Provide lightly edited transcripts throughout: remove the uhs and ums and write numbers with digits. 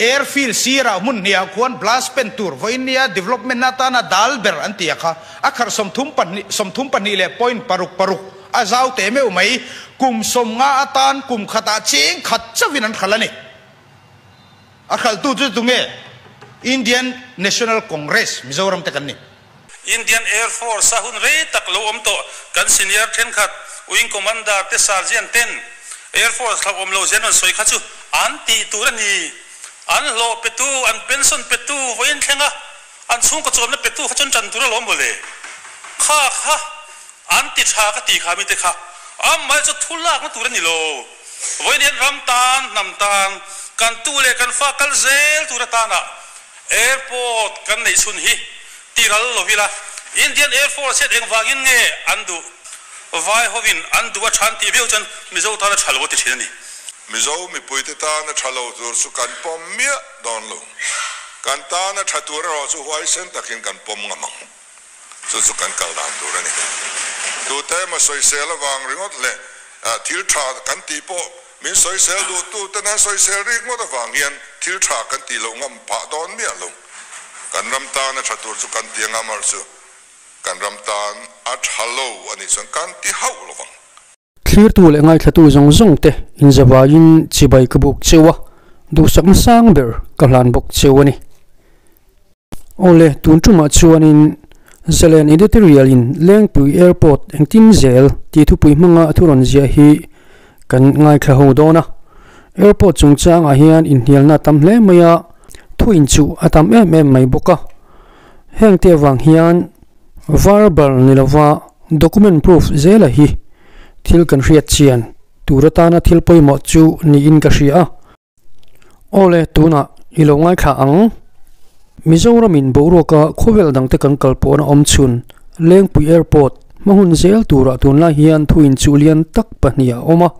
Airfield sirah hmun hniah khuan blast pen tur vawiin nia development atana dal ber an ti a kha. A kharh 32 32 leh point paruk paruk a zau teh meuh mai. Kum 50 atan kum khatah cheng khat chauhin an hralh a ni. A hralhtu chu tunge? Indian National Congress Mizoram te kan ni. Indian Air Force a hun rei tak lo awm tawh kan senior thenkhat Wing Commander te Sergeant ten Air Force hlauhawm lo zen rawn sawi kha chu an tih tur a ni. An hlawh petu, an pension petu vawiin thleng a an chhungkaw chawmna petu kha chuan tan tur alawm mawle. Kha kha an ti tha ka ti kha mite kha amah chu thu lakna tur a ni lo. Vawiin hian ram tan, hnam tan, kan tu leh kan fa kal zel tur atana Airport kan neih chhun hi ti ral lo ila, Indian Air Force hian engvangin nge an duh? Vai hovin an duh a tha an tih viau chuan Mizo tan a tha lo a ti thin a ni. Mizo mipuite tan a tha lo tur chu kan pawm miah dawn lo. Kan tan a tha tur erawh chu huaisen takin kan pawm ngam ang. Chu chu kan kal dan tur a ni. Tute emaw sawisel avang ringawt leh thil tha kan tih pawh min sawisel duhtu ten an sawisel rik ngawt avang hian thil tha kan tih loh ngam phah dawn miah lo. Kan ram tan a tha tur chu kan ti anga mar chu kan ram tan a tha lo a nih chuan kan ti hauh lo vang. Thlirtu leh ngaithlatu zawng zawng te inzavaiin chibai ka buk cheu a, duhsakna sang ber ka hlan bawk cheu a ni. Awle, tun tumah chuanin Zalen Editorial in Lengpui Airport engtin zel tih thupui hmanga a thu rawn ziah hi kan ngaithla ho dawn a. Airport chungchangah hian inhnialna a tam hle mai a, thu inchuh a tam em em mai bawk a. Hengte avang hian Verbal ni lova document proof zela hi thil kan hriat chian tur atana thil pawimawh chu niin ka hria a. Awle tunah i lo ngaithla ang. Mizoramin boruaka khawvel dangte kan kal pawhna awm chhun Lengpui Airport hma hun zel turah tunlai hian thu inchuh lian tak pahnih a awm a.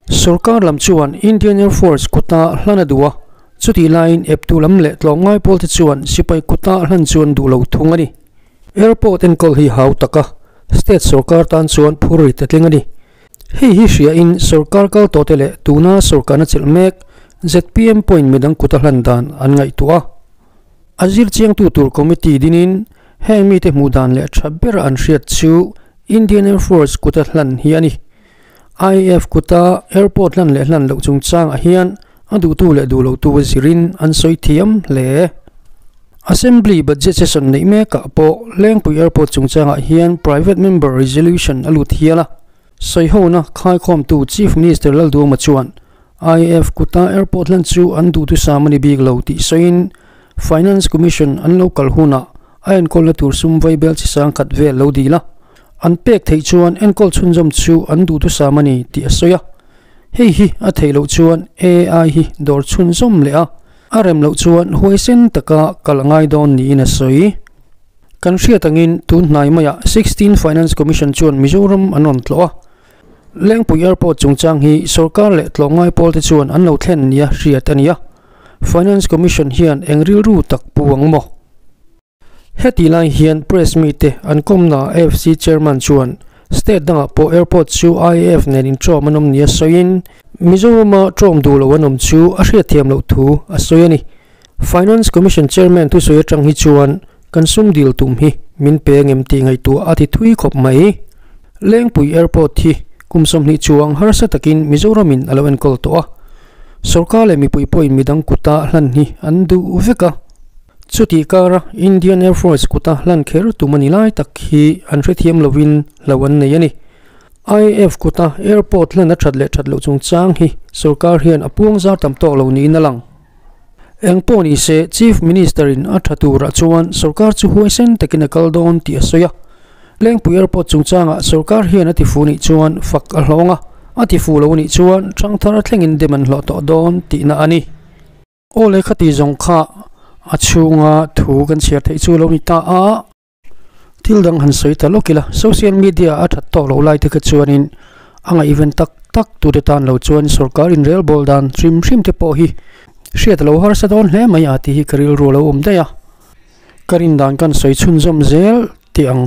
Sorkar lam chuan Indian Air Force kuta hlan a duh a, chutih laiin eptu lam leh tlawmngai pawlte chuan sipai kuta hlan chu an duh lo thung a ni. Airport enkawl hi hau taka state sorkar tan chuan phur rit a tling a ni. Hei hi hriain sorkar kal tawh te leh tuna sorkarna chelh mek zpm point midang kut a hlan dan an ngaihtuah a. A zir chiangtu tur committee dinin heng mite hmuh dan leh tha bera an hriat chu Indian Air Force kut a hlan hi a ni. IAF kuta airport hlan leh hlan loh chungchangah hian a duhtu leh duh lotu zirin an sawi thiam hle. Assembly budget session neih mekah pawh Lengpui Airport chungchangah hian private member resolution a lut hial a. Sawihona khaikhawmtu Chief Minister Lalduama chuan IAF kuta airport hlan chu an duhthusam a ni bik lo tih sawiin Finance Commission an lo kal hunah a enkawlna tur sum vaibel chi sang khat vel lo dil a. An pek theih chuan enkawl chhunzawm chu an duhthusam a ni tih a sawi a. Hei hi a theih loh chuan AI hi dawr chhunzawm leh a, a rem loh chuan huaisen taka kal a ngai dawn niin a sawi. Kan hriat angin tun hnai maiah Sixteen Finance Commission chuan Mizoram an rawn tlawh a. Lengpui Airport chungchang hi sorkar leh tlawmngai pawlte chuan an lo thlen nia hriat a ni a. Finance Commission hian eng rilru tak pu ang maw? Heti lai hian press mite an kawmna AFC chairman chuan state dangah pawh airport chu IAF nen inṭawm an awm nia sawiin Mizorama ṭawm duh lo an awm chu a hriatthiam loh thu a sawi a ni. Finance Commission chairman thusawi atang hi chuan kan sum dil tum hi min pe ngem tih ngaihtuah a ti thui khawp mai. Lengpui airport hi kum 20 chuang harsa takin Mizoramin a lo enkawl tawh a, sorkar leh mipui pawhin midang kuta hlan hi an duh vek a. Chutih kara Indian Air Force kuta hlan kher tum a ni lai tak hi an hrethiam lovin hlo an nei a ni. IAF kuta airport hlan a that leh that loh chungchang hi sorkar hian a puang zar tam tawk lo niin a lang. Eng pawh ni se Chief Minister in a tha turah chuan sorkar chu huaisen takin a kal dawn tih a sawi a. Lengpui Airport chungchangah sorkar hian a tifu nih chuan fak a hlawng a, a tifu lo nih chuan thangthar thlengin dem an hlawh tawh dawn tihna a ni. Aw le khati zawng kha a chhunga thu kan chhiar theih chu lo ni ta a. Thil dang han sawi ta lawk ila, social media a that tawk loh lai te kha chuanin a ngaihven tak tak tute tan lo chuan sorkar inrelbawl dan hrim hrim te pawh hi hriat a lo harsa dawn hle mai a tih hi ka rilru a lo awm daih a. Ka rin dan kan sawi chhunzawm zel tih ang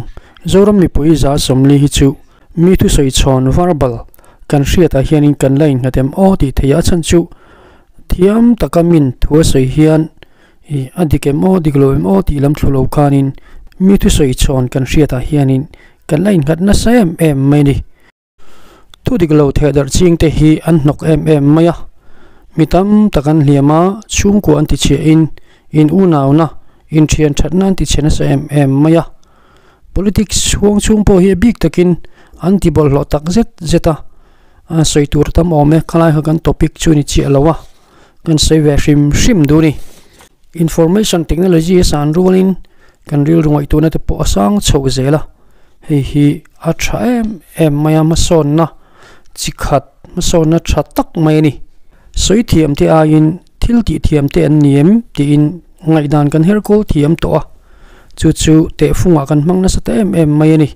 Zoram mipui 40 hi chu mi thusawi chhawn verbal kan hriatah hianin kan la innghat em aw tih theih a chhan chu. Thiam taka min thu a sawi hian ih a dik em aw dik lo em aw tih lam thlu lo khanin mi thusawi chhawn kan hriatah hianin kan la innghat nasa em em mai a ni. Thu dik lo theh darh ching te hi an hnawk em em mai a, mi tam tak an hliam a, chhungkua an tichhiahin in unauna, inthian thatna an tichhe nasa em em mai a. Politics huang chhung pawh hi a bik takin an ti bawlhhlawh tak zet zet a, a sawi tur tam awm e, khalai kha kan topic chu ni chiah lo a, kan sawi ve hrim hrim duh a ni. Information technology a san rualin kan rilru ngaihtuahna te pawh a sang chho zel a, hei hi a tha em em mai a, hmasawnna chi khat hmasawnna tha tak mai a ni. Sawi thiam te aiin thil tih thiam te an ni em tiin ngaihdan kan her kawl thiam tawh a, chu chu tehfungah kan hmang nasa ta em em mai a ni.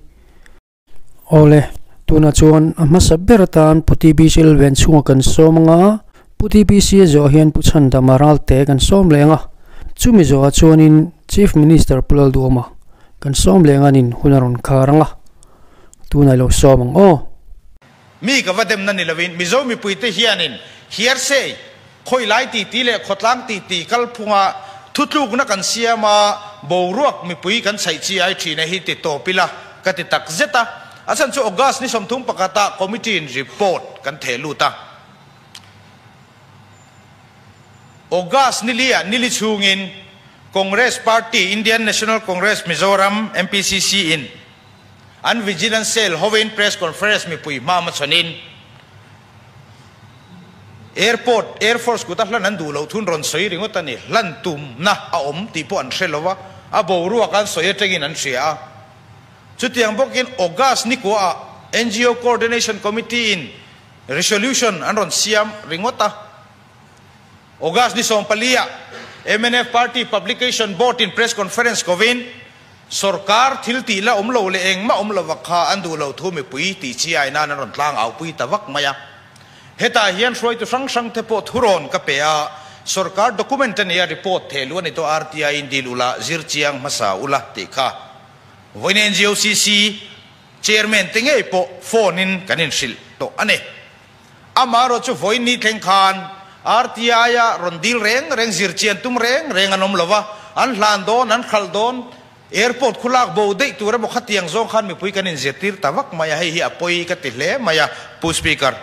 Awle, tunah chuan a hmasa ber atan Pu TBC Lalven chhunga kan sawm anga, Pu TBC a zawh hian Pu Chhandama Ralte kan sawm leh anga, chumi zawhah chuanin Chief Minister Pu Lalduhawma kan sawm leh anganin hun a rawn khar anga, tunah i lo sawm ang aw. Mi ka va demna ni lovin Mizo mipuite hianin hiarsei, khawilai titi leh khawtlang titi kalphunga thutlukna kan siam a, boruak mipui kan chhaih chi ai thina hi ti tawp ila ka ti tak zet a. A chhan chu August ni 31 ah committee in report kan theh lut a. August ni li ah nili chhungin Congress Party, Indian National Congress Mizoram, MPCC, in An Vigilance Cell hovin press conference mipui hma hmachhanin Airport, Air Force kuta hlan an duh loh thun rawn sawi ringawt a ni. Hlan tumna a awm tih pawh an hre lo a, a boruak an sawi atangin an hria a. Chutiang bawkin August nikuaah NGO Coordination Committee in resolution an rawn siam ringawt a. August ni 14 ah mnf Party Publication Board in press conference kovin Sorkar thil tih la awm lo leh engmah awm lova kha an duh lo thu mipui tih chi ai nan an rawn tlang au pui ta vak mai a. Hetah hian hruaitu hrang hrang te pawh thurawn ka pe a, sorkar document a nia report theh luh a ni tawh RTI in dil ula, zir chiang hmasa ula tih kha vawiin NGOCC chairman te ngei pawh phone in kan inhrilh tawh a ni. Amaherawh chu vawiin ni thleng khan RTI a rawn dil reng reng, zir chian tum reng reng an awm lo va, an hlan dawn, an hralh dawn, airport khu lak bo daih tur emaw khatiang zawng khan mipui kan inzirtir ta vak mai a, hei hi a pawi ka ti hle mai a, Pu Speaker.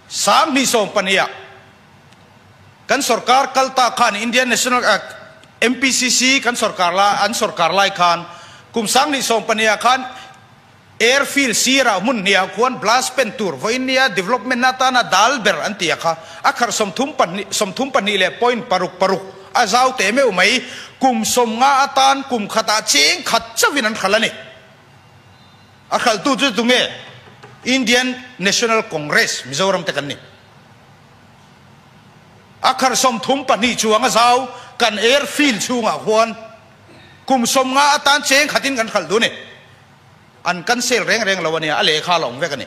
2012 ah kan sorkar kal ta khan Indian National MPCC kan sorkar lai an sorkar lai khan kum 2012 ah khan Airfield sirah hmun hniah khuan blast pen tur vawiin nia development na atana dal ber an ti a kha a kharh 32 32 leh point paruk paruk a zau teh meuh mai. Kum 50 atan kum khatah cheng khat chauhin an hralh a ni. A hralhtu chu tunge? Indian National Congress Mizoram te kan ni. A kharh 32 chuang a zau kan airfield chhungah khuan kum 50 atan cheng khatin kan hralh duh a ni. An cancel reng reng lo a nia, a lehkha a la awm vek a ni.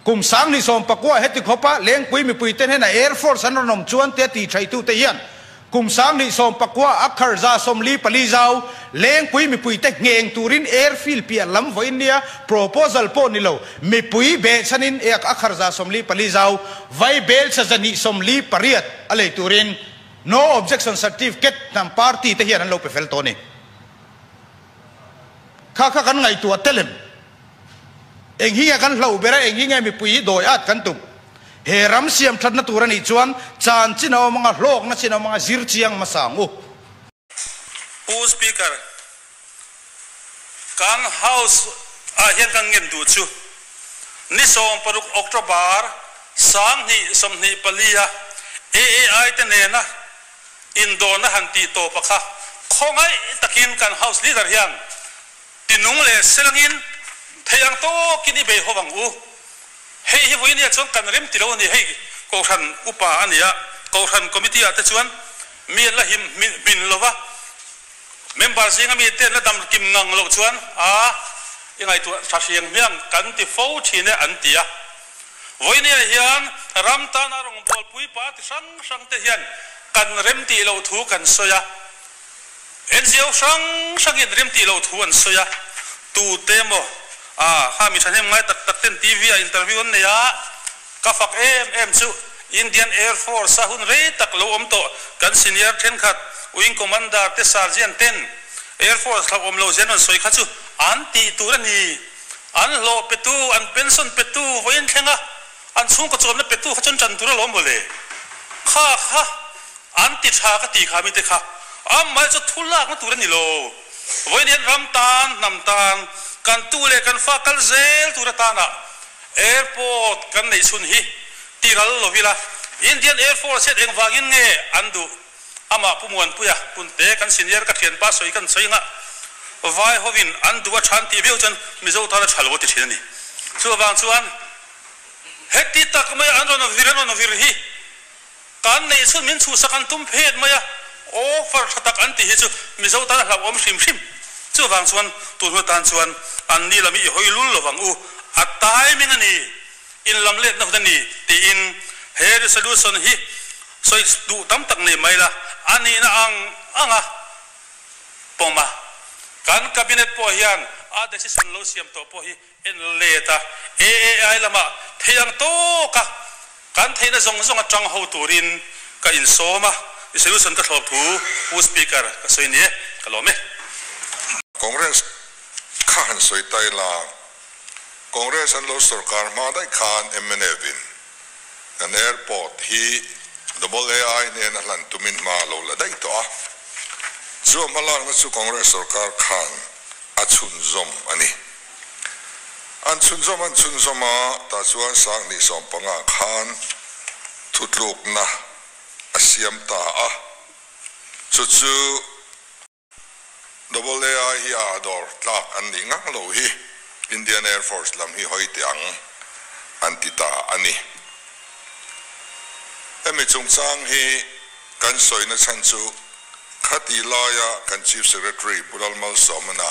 Kum 2019 heti khawpa Lengpui mipuite hnena Air Force an rawn awm chuan tia ti thaitute hian kum 2019 a kharza 44 zau Lengpui mipuite ngheng turin airfield piah lam vawiin nia proposal pawh ni lo mipui behchhanin a kharza 44 zau vai belchha 148 a lei turin no objection certificate hnam party te hian an lo pe fel tawh a ni. Kha kha kan ngaihtuah tel em? Eng hi nge kan hlauh ber a, eng hi nge mipui hi dawi at kan tum? He ram siam thatna tur a nih chuan chan chin a awm anga, hlawkna chin a awm anga, zir chiang hmasa ang u. Pu Speaker, kan House ah hian kan ngen duh chu ni 16 October 2024 a AAI te nena Indawrna han tih tawp a kha khawngaih takin kan House Leader hian tinung leh selangin thei ang tawkin i bei ho ang u. Hei hi vawinia chuan kan rem ti lo a ni. Hei Kohhran upa a ni a, Kohhran Committee ah te chuan mi an la him hmin lo va, member zinga mi te an la dam kim ngang loh chuan a i ngaihtuah tha hriang hmiang kan ti fo thin e an ti a. Vawinia hian ram tana rawngbawlpui party hrang hrang te hian kan rem tih loh thu kan sawi a, NGO hrang hrangin rem tih loh thu an sawi a, tute emaw ah kha mi thahnem ngai tak tak ten TV ah interview an nei a, ka fak em em chu Indian Air Force a hun rei tak lo awm tawh kan senior thenkhat Wing Commander te Sergeant ten Air Force hlauhawm lo zia an rawn sawi kha chu an tih tur a ni. An hlawh petu, an pension petu vawiin thlenga an chhungkaw chuanna petu kha chuan tan tur alawm mawle. Kha kha an ti tha ka ti kha mite kha amah chu thu lakna tur a ni lo. Vawiin hian ram tan, hnam tan, kan tu leh kan fa kal zel tur atana airport kan neih chhun hi ti ral lo ila Indian Air Force hian engvangin nge an duh? Amah Pu Muanpuia Punte kan senior ka thianpa sawi kan sawi ngah vai hovin an duh a than tih viau chuan Mizo tan a tha lo a ti thin a ni. Chuvang chuan heti tak mai an rawn vir an rawn vir hi kan neih chhun min chhuhsak an tum phet mai a, offer tha tak an tih hi chu Mizo tan a hlauhawm hrim hrim. Chuvang chuan tun hun atan chuan an ni lam hi i hawi lul lovang u, a timing a ni. In lam letna hun a ni tiin he resolution hi sawi duh tam tak nei mai la, a nihna ang ang a pawm a. Kan cabinet pawh hian a decision lo siam tawh pawh hi en let a, AAI lamah thei ang tawk a kan theihna zawng zawng atang ho turin ka insawm a, resolution ka thlawp thu Pu Speaker ka sawi ni e, ka lawm e. Congress kha han sawi ta ila Congress an lo sorkar hma daih khan mnf in kan airport hi Double AI nen a hlan tumin hma a lo la daih tawh a, chu a hmalakna chu Congress sorkar khan a chhunzawm a ni. An chhunzawm an chhunzawm a, tah chuan Sanghnih sawmpanga khan thutlukna a siam ta a, chu chu. Double AI hi a dawr tlak an nih ngang lo hi Indian Air Force lam hi hawi teh ang an ti ta a ni. Hemi chungchang hi kan sawina chhan chu khati laia kan Chief Secretary Pu Lalmalsawmana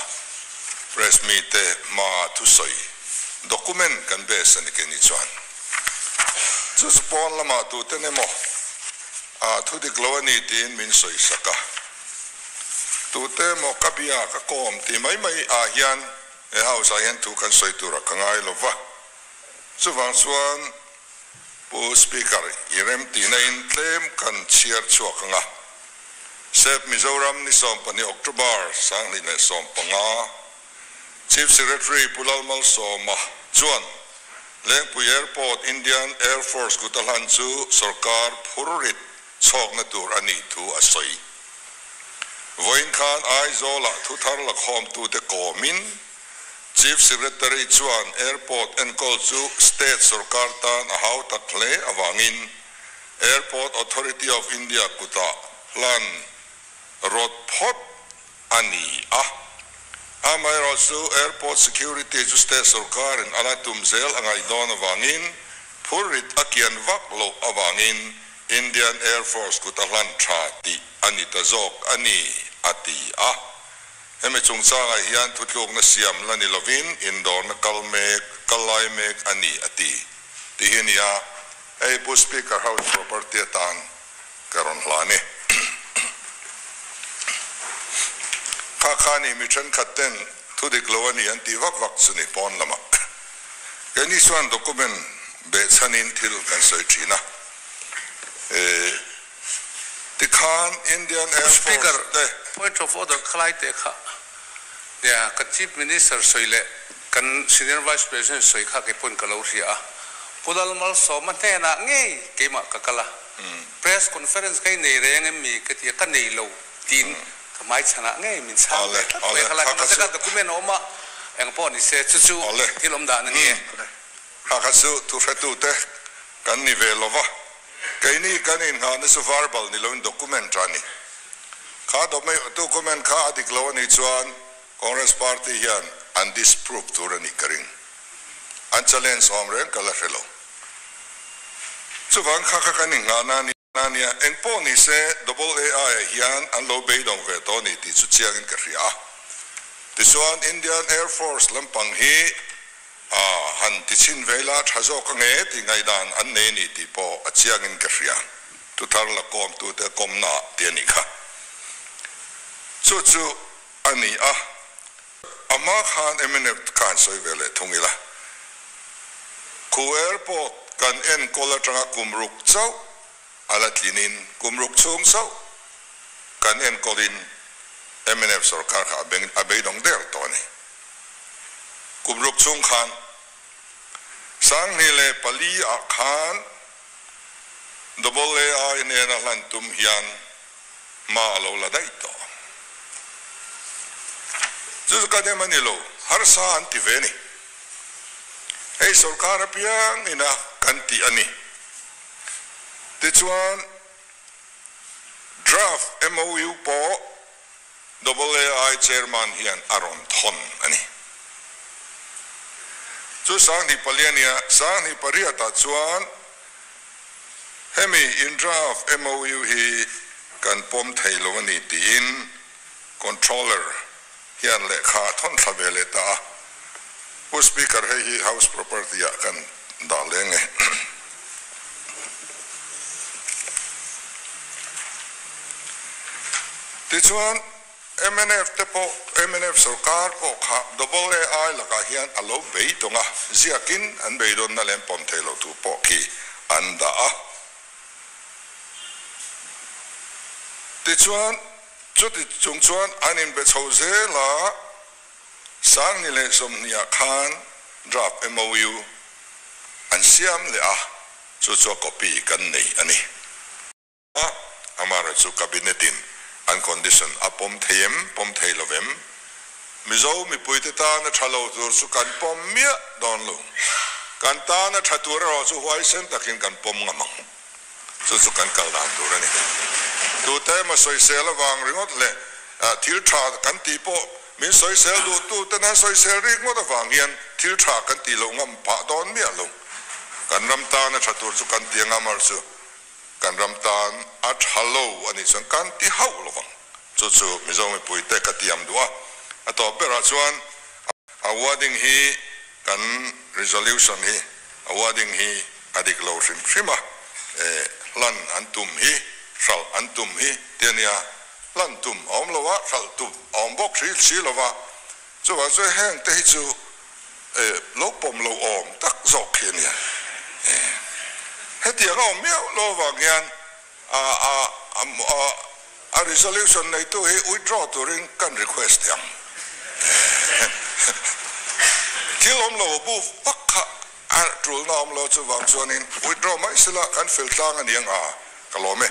press mite hmaa thusawi document kan base a ni ke ni chuan chu chu pawn lamah tuten emaw a thudik lo a ni tiin min sawisak a. Tute maw ka bia ka kawm ti mai mai ah hian he house ah hian thu kan sawi tur a ka ngai lo va. Chuvang chuan Pu Speaker i rem tihna in tlem kan chhiar chhuak ang a. Sep Mizoram ni 12 October 2015 Chief Secretary Pu Lalmalsawma chuan Lengpui Airport Indian Air Force kut a hlan chu sorkar phurrit chhawkna tur a nih thu a sawi. Vawiin khan Aizawlah thu thar la khawmtute kawmin Chief Secretary chuan Airport enkawl chu State sorkar tan a hau tak hle avangin Airport Authority of India kutah hlan rawt phawt a ni a. Amaherawhchu Airport Security chu State sorkarin a la tum zel a ngaih dawn avangin phurrit a kian vak loh avangin Indian Air Force kut a hlan tha tih a ni ta zawk a ni, a ti a. Hemi chungchangah hian thutlukna siam la ni lovin indawrna kal mek, kal lai mek a ni, a ti. Ti hi nia, hei Pu Speaker House property atan ka rawn hlan e. Kha kha ni mi thenkhat ten thu dik lo a ni an tih vak vak chu ni pawn lamah. Keini chuan document behchhanin thil kan sawi thin a. Tikhan Indian Air Force Speaker, te. Point of order khalai teh kha nia kan Chief Minister sawi leh kan Senior Vice President sawi kha kei pawn ka lo hria a. Pu Lalmalsawma hnenah ngei keimah ka kal a. Press conference kha i nei reng em mi ka ti a, ka nei lo tiin ka hmaichhanah ngei min chhang ve tlat mai a. Khalai ka mahse kha document a awm a, eng pawh ni se chu chu thil awm dan a ni e. Kha kha chu thuhretute kan ni ve lo va, keini kan inngahna chu verbal ni loin document a ni. Kha document kha a dik lo a nih chuan Congress party hian an disprove tur a nih ka ring. An challenge awm reng ka la hre lo. Chuvang kha kha kan inngahna a ni a nia, eng pawh ni se Double AI ah hian an lo beidawng ve tawh a ni tih chu chiangin ka hria a. Tichuan Indian Air Force lampang hi a han ti chhin ve ila tha zawk ange tih ngaihdan an nei a ni tih pawh a chiangin ka hria. Thuthar la kawmtute kawmna ah ti a nih kha. Chu chu a ni a, amah khan mnf khan sawi ve leh thung ila. Khu airport. kan enkawl atanga kum ruk chauh a la tlinin kum ruk chhung chauh kan enkawlin mnf sorkar kha a beidawng der tawh a ni. Kum ruk chhung khan 2004 ah khan Double AI nena hlan tum hian hma a lo la daih tawh. Chu chu kan em a ni lo, harsa an ti ve a ni. Hei sorkar apiang ina kan tih a ni. Tichuan, draft MOU pawh Double AI chairman hian a rawn thawn a ni. Chu 2004 a nia, 2008 ah chuan hemi in draft MOU hi kan pawm thei lo a ni tiin Controller hian lehkha a thawn thla ve leh ta a. Pu Speaker, hei hi House property ah kan dah leng e. Tichuan, mnf te pawh, mnf sorkar pawh kha Double AI lakah hian a lo beidawng a, ziakin an beidawnna lem pawm thei loh thu pawh khi an dah a. Tichuan, chuti chung chuan an inbe chho zel a, 2020ah khan draft MOU an siam leh a, chu chu a copy kan nei a ni. A, amaherawhchu chu Cabinet in an condition a pawm thei em, pawm thei lo em? Mizo mipuite tan a tha lo tur chu kan pawm miah dawn lo. Kan tan a tha tur erawh chu huaisen takin kan pawm ngam ang. Chu chu kan kal dan tur a ni. Tute emaw sawisel avang ringawt leh thil tha kan tih pawh min sawisel duhtu ten an sawisel rik ngawt avang hian thil tha kan tih loh ngam phah dawn miah lo. Kan ram tan a tha tur chu kan ti anga mar chu kan ram tan a tha lo a nih chuan kan ti hauh lo vang. Chu chu Mizo mipuite ka tiam duh a, a tawp berah chuan a wording hi kan resolution hi a wording hi a dik lo hrim hrim a, hlan an tum hi, hralh an tum hi ti a nia, hlan tum a awm lo a, hralh tum a awm bawk hri si lo va, chuvang chuan heng te hi chu lo pawm lo awm tak zawk khi a nia. Hetiang a awm miau lo avang hian a resolution neitu hi withdraw turin kan request teh ang. Thil awm lo bu vak kha a tulna awm lo chuvang chuanin withdraw mai sela kan fel tlang a ni ang a, ka lawm e.